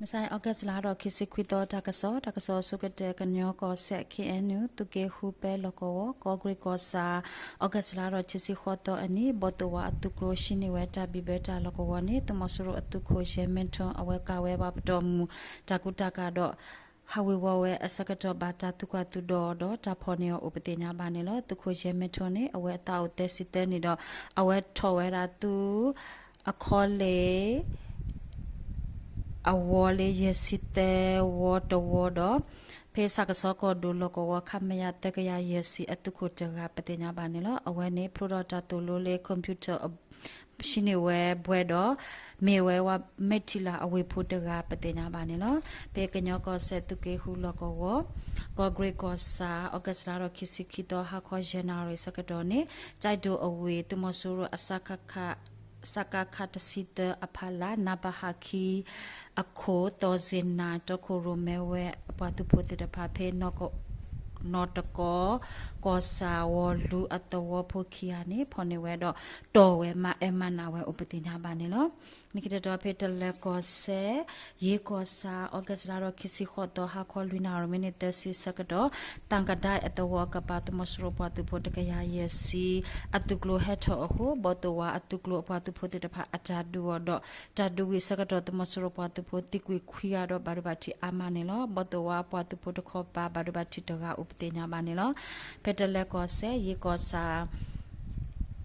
မဆါ August လါဒီးခံဆံခွံသီ တၢ်ကစီၣ်, တၢ်ကစီၣ်အဆိကတၢၢ် ကညီကီၢ်စဲၣ် K N U သုးက့ဃုပဲလီၢ်ကဝီၤ ကီၢ်ကရ့ၣ်ကီၢ်ဆၣ် August လါဒီးခံဆံဃိးသီအနံၤ ဘီၣ်သိၣ်ဝါအသုးကျိၤဟံးန့ၢ်ဝဲတၢ်ဘံၣ်ဘၢတၢ်လီၢ်ကဝီၤန့ၣ် သုးမီၤစိရိၤအသုးခိၣ် ယဲၢ်မ့ၣ်ထိၣ် အဝဲကၤဝဲပှၤပတီၢ်မုၢ် တၢ်ကူတၢ်ကၤဒီး ဟးဝ့ၤဝီၤဝဲအဆၢကတီၢ် ဘၣ်တၢ်သံကွၢ်သံဒိးဒီး တၢ်ဖီၣ်န့ၢ်အီၤအိၣ်ပသ့ၣ်ညါဘၣ်န့ၣ်လီၤ. သုးခိၣ်ယဲၢ်မ့ၣ်ထိၣ်န့ၣ် အဝဲအသးအိၣ်သၢဆံသၢနံၣ်ဒီး အဝဲထီၣ်ဝဲဒၣ်သုး အခီလ့ၣ် အဝီလၢယဲၢ်ဆံသၢဝီတဝီဒီး ဖဲဆၣ်ကဆီကီၢ်ဒိၣ်လီၢ်ကဝီၤ ခမရ သၢကယၤယဲၢ်ဆံ အသုးခိၣ်တဂၤပသ့ၣ်ညါဘၣ်န့ၣ်လီၤ. အဝဲန့ၣ် ဖျိထီၣ်တၢ်သိၣ်လိလၢ computer ဟံးန့ၢ်ဝဲဘှဲဒီး မ့ၢ်ဝဲဝဲမဲာ်ထံလၢ်အဝ့ၢ်ဖိတဂၤပသ့ၣ်ညါဘၣ်န့ၣ်လီၤ. ဖဲကညီကီၢ်စဲၣ်သုးက့ဃုလီၢ်ကဝီၤ ကီၢ်ကရ့ၣ်ကီၢ်ဆၣ် August လါဒီးခံဆံခံသီ ဟါခီယဲၢ်နၣ်ရံၣ်ဆၢကတီၢ်န့ၣ် ကၠဲးဒိၣ်အဝ့ၢ် သုးမီၤစိရိၤအ စကခ တဆံသၢအဖီလာ် နပဟ ခံ အခိၣ် သီၣ်စ့နၣ် တီခိၣ်ရိၣ်မဲဝဲအပှၤသုးဖိသ့ၣ်တဖၣ် ဖဲ နီၢ်တကီ ကီၢ်ဆၣ်ဝီၤလူၤအသဝီဖိခံဂၤန့ၣ် ဖီၣ်န့ၢ်ဝဲဒီး တီၢ်ဝဲမၤအၢမၤနးဝဲအိၣ်ပသ့ၣ်ညါဘၣ်န့ၣ်လီၤ. လၢခံတတီၤ ဖဲတလၢၤကီၢ်စဲၣ် ယ့ၣ်ကီၢ်ဆၣ် August လါဒီးခံဆံဃိးသီ ဟါခီလွံၢ်နၣ်ရံၣ် မံးနံးသၢဆံဆၢကတီၢ် တၢ်ကဒါအသဝီအကပၤ သုးမီၤစိရိၤပှၤသုးဖိတကယၤယဲၢ်ဆံ အသုးကျိၤဟဲထီၣ်အဃိ ဘီၣ်သိၣ်ဝါအသုးကျိၤအပှၤသုးဖိသ့ၣ်တဖၣ်အတၢ်ဒုးအီၤဒီး တၢ်ဒုးဝံၤဆၢကတီၢ် သုးမီၤစိရိၤပှၤသုးဖိသံကွံာ်ခွံဂၤဒီး ဘၣ်ဒိဘၣ်ထံးအါမးန့ၣ်လီၤ. ဘီၣ်သိၣ်ဝါအပှၤသုးဖိတခီပၤ ဘၣ်ဒိဘၣ်ထံးတဂၤအိၣ်ပသ့ၣ်ညါဘၣ်န့ၣ်လီၤ. ဖဲတလၢၤကီၢ်စဲၣ် ယ့ၣ်ကီၢ်ဆၣ်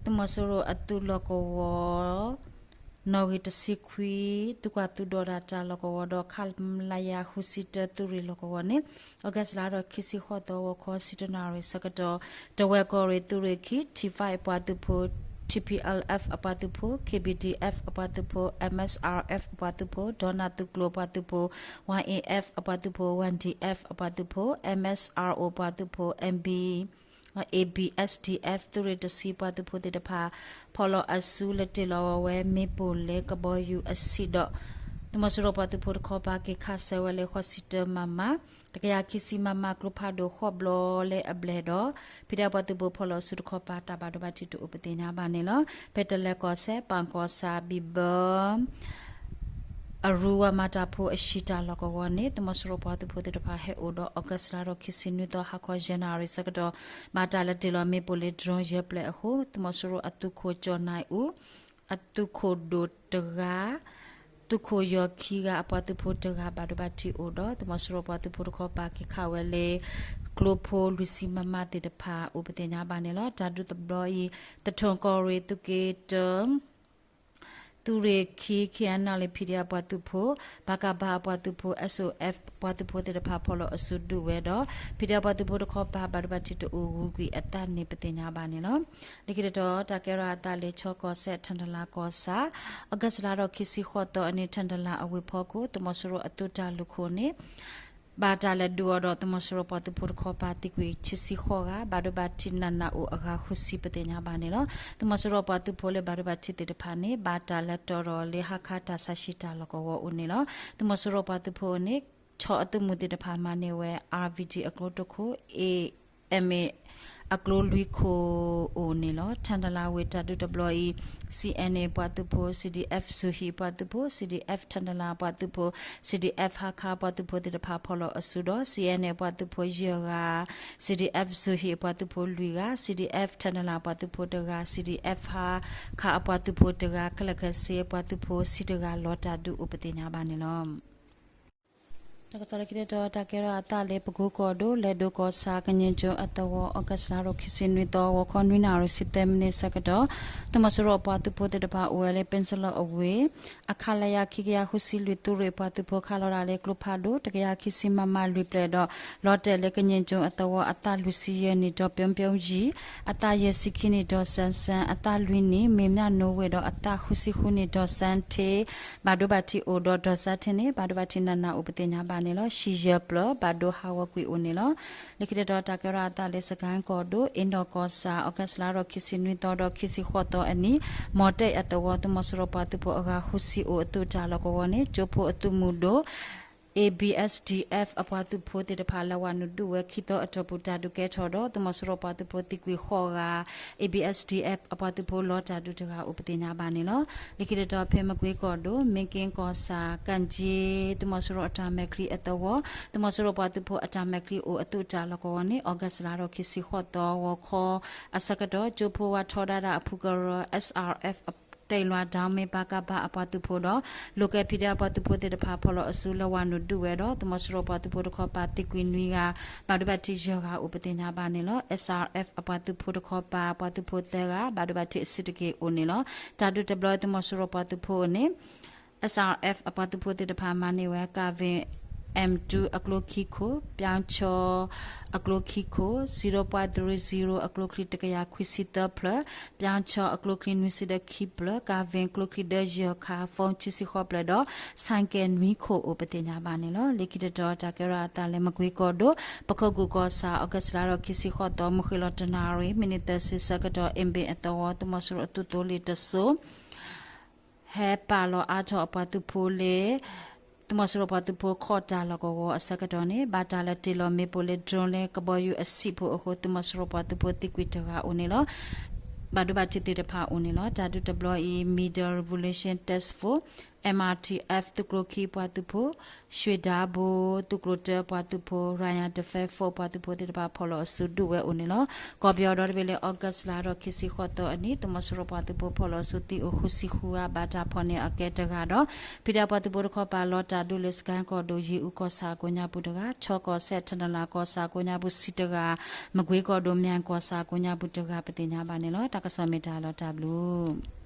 သုးမီၤစိရိၤအသုးလီၢ်ကဝီၤ နီၣ်ဂံၢ်တဆံခွံ သုးကွၢ်သုးဒိးတၢ်တၢ်လီၢ်ကဝီၤဒီး ခလရ ဃုဆံတၢ သုးရ့ၣ်လီၢ်ကဝီၤန့ၣ် August လါဒီးခံဆံဃိးသီ ဂီၤခီဆံတၢနၣ်ရံၣ်ဆၢကတီၢ် တဝဲၢ်ကီၢ်ရ့ၣ်သုးရ့ၣ်ခံ ထံၣ်ဖၣ်အပှၤသုးဖိ T P L F အပှၤသုးဖိ K B D F အပှၤသုးဖိ M S R F အပှၤသုးဖိ ဒီနၢ်သုးကျိၤအပှၤသုးဖိ Y A F အပှၤသုးဖိ Y D F အပှၤသုးဖိ M S R O ပှၤသုးဖိ M B A B S D F သုးရ့ၣ်တဆံပှၤသုးဖိသ့ၣ်တဖၣ် ဖီၣ်လီၤအစုလၢတ့ၢ်လီၤဝဲမ့ၣ်ပိၢ်လၢကဘီယူၤအဆံးဒီး သုးမီၤစိရိၤပှၤသုးဖိတခီပၤ က့ၤခးစၢၤဝဲလၢ ဃိးဆံတၢ မမ တကယၤခံဆံ မမ ကျိဖးဒိၣ်ဃီဘျီလၢအဘျဲၣ်ဒီး ဖံးဒဲးပှၤသုးဖိဖီၣ်လီၤအစုတခီပၤ တၢ်ဘၣ်ဒိဘၣ်ထံးတအိၣ်ပသ့ၣ်ညါဘၣ်န့ၣ်လီၤ. ဖဲတလၢၤကီၢ်စဲၣ် ပၣ်ကီၢ်ဆၣ် ဘံၣ်ဘၢ အရူဝါမၤတၢ်ဖိအဟံၣ်တၢ်လီၢ်ကဝီၤန့ၣ် သုးမီၤစိရိၤပှၤသုးဖိသ့ၣ်တဖၣ်ဟဲအိၣ်ဒီး August လါဒီးခံဆံနွံသီ ဟါခီယဲၢ်နၣ်ရံၣ်ဆၢကတီၢ် ဘၣ်တၢ်လဲၤတ့ၢ်လီၤမ့ၣ်ပိၢ်လၢ drone ယဲၢ်ပျဲၢ်အဃိ သုးမီၤစိရိၤအသုးခိၣ် ကၠီၣ်နၢၣ်အူ အသုးခိၣ်ဒိၣ်တဂၤ သုးခိၣ်ယီၤခံဂၤ အပှၤသုးဖိတဂၤ ဘၣ်ဒိဘၣ်ထံးအိၣ်ဒီး သုးမီၤစိရိၤပှၤသုးဖိတခီပၤ က့ၤခးဝဲလၢ ကျိဖိလွံၢ်ဆံ မမ သ့ၣ်တဖၣ်အိၣ်ပသ့ၣ်ညါဘၣ်န့ၣ်လီၤ. တၢ်ဒုးတဘျီအံၤ သထူၣ်ကီၢ်ရ့ၣ်သုးက့တၢ သုးရ့ၣ်ခံ K N L A P D F ပှၤသုးဖိ ပကဖ အပှၤသုးဖိ S O F ပှၤသုးဖိသ့ၣ်တဖၣ် ဖီၣ်လီၤအစုဒုးဝဲဒီး P D F ပှၤသုးဖိတခီပၤ ဘၣ်ဒိဘၣ်ထံးတအိၣ်ဂုၤကွံာ်အသးန့ၣ် ပသ့ၣ်ညါဘၣ်န့ၣ်လီၤ. လၢခံတတီၤ တၢ်ကဲထီၣ်အသးလၢ ခၠီကီၢ်စဲၣ် ထၣ်တလါကီၢ်ဆၣ် August လါဒီးခံဆံဃိးသီအနံၤ ထၣ်တလါအဝ့ၢ်ဖီခိၣ် သုးမီၤစိရိၤအသုးတၢ်လုၢ်ခိၣ်န့ၣ် ဘၣ်တၢ်လဲၤဒုးအီၤဒီး သုးမီၤစိရိၤပှၤသုးဖိတခီပၤ သံကွံာ်ခံဆံဃိးဂၤ ဘၣ်ဒိဘၣ်ထံးနးနးအိၣ်အဂၤဃုဆံ ပသ့ၣ်ညါဘၣ်န့ၣ်လီၤ. သုးမီၤစိရိၤပှၤသုးဖိလၢဘၣ်ဒိဘၣ်ထံးသ့ၣ်တဖၣ်န့ၣ် ဘၣ်တၢ်လဲၤတီၢ်ဒီးလၢ ဟါခါတၢ်ဆါဟံၣ်တၢ်လီၢ်ကဝီၤအိၣ်န့ၣ်လီၤ. သုးမီၤစိရိၤပှၤသုးဖိန့ၣ် ဆီၣ်အသုးမုၢ်သ့ၣ်တဖၣ်မၤန့ၢ်ဝဲ R V G အကျိတခိၣ် A M A အကျိလွံၢ်ခိၣ်အိၣ်န့ၣ်လီၤ. ထၣ်တလါဝ့ၢ်တၢ်ဒုးတဘျီအံၤ C N A ပှၤသုးဖိ C D F စူၤဟံၣ်ပှၤသုးဖိ C D F ထၣ်တလါပှၤသုးဖိ C D F ဟါခါပှၤသုးဖိသ့ၣ်တဖၣ် ဖီၣ်လီၤအစုဒီး C N A ပှၤသုးဖိယဲၢ်ဂၤ C D F စူၤဟံၣ်အပှၤသုးဖိလွံၢ်ဂၤ C D F ထၣ်တလါပှၤသုးဖိတဂၤ C D F ဟါခါအပှၤသုးဖိတဂၤ ခဲလၢာ်ခဲဆ့အပှၤသုးဖိဆံတဂၤ လီၤတၢ်ဒုးအိၣ်ပသ့ၣ်ညါဘၣ်န့ၣ်လီၤ. တၢ်ကစီၣ်လၢခံတတီၤ တၢ်ကဲထီၣ်အသးလၢ ပကူကီၢ်ဒိၣ် လဲၤဒိၣ်ကီၢ်ဆၣ် ကညီကၠိအသဝီ August လါဒီးခံဆံနွံသီ ဂီၤခီနွံနၣ်ရံၣ်ဆံသၢမံးနံးဆၢကတီၢ် သုးမီၤစိရိၤအပှၤသုးဖိသ့ၣ်တဖၣ်အိၣ်ဝဲလၢ ပ့စလီအဝ့ၢ် အ ခလရ ခံကယၤဃုဆံလွံၢ် သုးရ့ၣ်ပှၤသုးဖိ ခးလီၤဒၣ်လၢကျိဖးဒိၣ် တကယၤခံဆံ မမ လွံၢ်ပျဲၢ်ဒီး လီၤတဲာ်လၢကညီကၠိအသဝီ အသးလွံၢ်ဆံယဲၢ်နံၣ် ဒီးပၠိပၠိယံၤ အသးယဲၢ်ဆံခံနံၣ် ဒီးစၢၣ်စၢၣ် အသးလွံၢ်နံၣ် မ့ၢ်မၠၣ်နိဝ့ၢ်ဒီး အသးဃုဆံဃုနံၣ် ဒီးစၢၣ်ထ့ ဘၣ်ဒိဘၣ်ထံးအိၣ်ဒီး ဒီးစၢၣ်ထ့န့ၣ် ဘၣ်ဒိဘၣ်ထံးနးနးအိၣ်ပသ့ၣ်ညါဘၣ်န့ၣ်လီၤ. ဟံၣ်ယဲၢ်ပျၢၤ ဘၣ်ဒိဟးဂီၤကွံာ်အိၣ်န့ၣ်လီၤ. လၢခံတတီၤ တၢ်ကဲထီၣ်အသးလၢ စကဲၣ်ကီၢ်ဒိၣ် အ့ဒီးကီၢ်ဆၣ် August လါဒီးခံဆံနွံသီဒီး ခံဆံဃိးသီအနံၤ မီၤတဲၣ်အသဝီ သုးမီၤစိရိၤပှၤသုးဖိအဂၤဃုဆံအိၣ်အသုးတၢ်လီၢ်ကဝီၤန့ၣ် ကၠိဖိအသုးမုၢ်ဒိၣ် A B S D F အပှၤသုးဖိသ့ၣ်တဖၣ် လဲၤဝဲနုာ်ဒုးဝဲခံသီအတီၢ်ပူၤ တၢ်ဒုးကဲထီၣ်ဒီး သုးမီၤစိရိၤပှၤသုးဖိသံကွံာ်ဃိးဂၤ, A B S D F အပှၤသုးဖိလီၤတၢ်ဒုးတဂၤအိၣ်ပသ့ၣ်ညါဘၣ်န့ၣ်လီၤ. လၢခံတတီၤဖဲမကွ့ကီၢ်ဒိၣ် မ့ၢ်က့ကီၢ်ဆၣ် ကၣ်ကၠ့ သုးမီၤစိရိၤအတၢ်မဲာ်ချံအသဝီ သုးမီၤစိရိၤပှၤသုးဖိအတၢ်မဲာ်ချံအိၣ်အသုးတၢ်လီၢ်ကဝီၤန့ၣ် August လါထီၣ်ခံဆံဃိးသီ ဂီၤခီအဆၢကတီၢ် ကၠိဖိဝါထီဒါတၢ်အဖုကရၢ S R F တ့လွၤ ဒၣ်မ့ၢ် ပကဖ အပှၤသုးဖိဒီး local PDF အပှၤသုးဖိသ့ၣ်တဖၣ် ဖီၣ်လီၤအစုလၢဝၤနုာ်ဒုးဝဲဒီး သုးမီၤစိရိၤပှၤသုးဖိတခီပၤသံကွံာ်နွံဂၤ ဘၣ်ဒိဘၣ်ထံးယဲၢ်ဂၤအိၣ်ပသ့ၣ်ညါဘၣ်န့ၣ်လီၤ. S R F အပှၤသုးဖိတခီပၤ ပှၤသုးဖိသၢဂၤ ဘၣ်ဒိဘၣ်ထံးအဆံးတက့ၢ်အိၣ်န့ၣ်လီၤ. တၢ်ဒုးတဘျီ သုးမီၤစိရိၤပှၤသုးဖိအန့ၣ် S R F အပှၤသုးဖိသ့ၣ်တဖၣ်မၤန့ၢ်ဝဲ ကၣ်ဝ့ၣ် M two အကျိခံခိၣ်, ပၠါဆီ အကျိခံခိၣ်, zero point three zero အကျိချံတကယၤခွံဆံသၢဖျၢၣ်, ပၠါဆီအကျိချံနွံဆံဒီးခံဖျၢၣ်, ကၣ်ဝ့ၣ်ကျိချံဒၢယဲၢ်ခါ, phone ခံဆံဃိးဖျၢၣ်ဒီး ဆါကဲနွံခိၣ်အိၣ်ပသ့ၣ်ညါဘၣ်န့ၣ်လီၤ. လၢခံတတီၤ တၢ်ကဲထီၣ်အသးလၢမကွ့ကီၢ်ဒိၣ် ပခိၣ်ကူၣ်ကီၢ်ဆၣ် August လါထီၣ်ခံဆံဃိးသီ မုၢ်ဃ့ၢ်လီၤတနၣ်ရံၣ် မံးနံးသၢဆံဆၢကတီၢ် အ့ဘ့ၣ်အသဝီ သုးမီၤစိရိၤအသုးသိလ့ၣ်တစိၤ ဟဲပာ်လီၤအါထီၣ်အပှၤသုးဖိလၢ သုးမီၤစိရိၤပှၤသုးဖိခီၣ်တၢ်လီၢ်ကဝီၤအဆၢကတီၢ်န့ၣ် ဘၣ်တၢ်လဲၤတ့ၢ်လီၤမ့ၣ်ပိၢ်လၢ drone လၢကဘီယူၤအဆံးဖိအဃိ သုးမီၤစိရိၤပှၤသုးဖိသံကွံာ်တဂၤအိၣ်န့ၣ်လီၤ. ဘၣ်ဒိဘၣ်ထံးသ့ၣ်တဖၣ်အိၣ်န့ၣ်လီၤ. တၢ်ဒုးတဘျီအံၤ Middle Revolution Task Force, M R T F သုးကျိခံပှၤသုးဖိ ရွှ့ၣ်ဒါဘိ သုးကျိတၢပှၤသုးဖိ Royal Defence Force ပှၤသုးဖိသ့ၣ်တဖၣ် ဖီၣ်လီၤအစုဒုးဝဲအိၣ်န့ၣ်လီၤ. ကီၢ်ပယီၤဒီတဘ့ၣ်လၢ August လါထီၣ်ခံဆံဃိးသီအနံၤ သုးမီၤစိရိၤပှၤသုးဖိဖီၣ်လီၤအစုသံအိၣ်ဃုဆံဃုဂၤ ဘၣ်တၢ်ဖီၣ်န့ၢ်အကဲတဂၤဒီး ဖံးဒဲးပှၤသုးဖိတခီပၤလီၤတၢ်ဒုးလၢ စကဲကီၢ်ဒိၣ် ယ့ၣ်အူကီၢ်ဆၣ်ကိးညါပူၤတဂၤ, ခၠီကီၢ်စဲၣ် ထနလၤကီၢ်ဆၣ်ကိးညါပူၤဆံတဂၤ, မကွ့ကီၢ်ဒိၣ် မၠဲၣ်ကီၢ်ဆၣ်ကိးညါပူၤတဂၤ ပသ့ၣ်ညါဘၣ်န့ၣ်လီၤ. တၢ်ကစီၣ်မ့ၢ်တၢ်လီၤတၢ်ဘျုး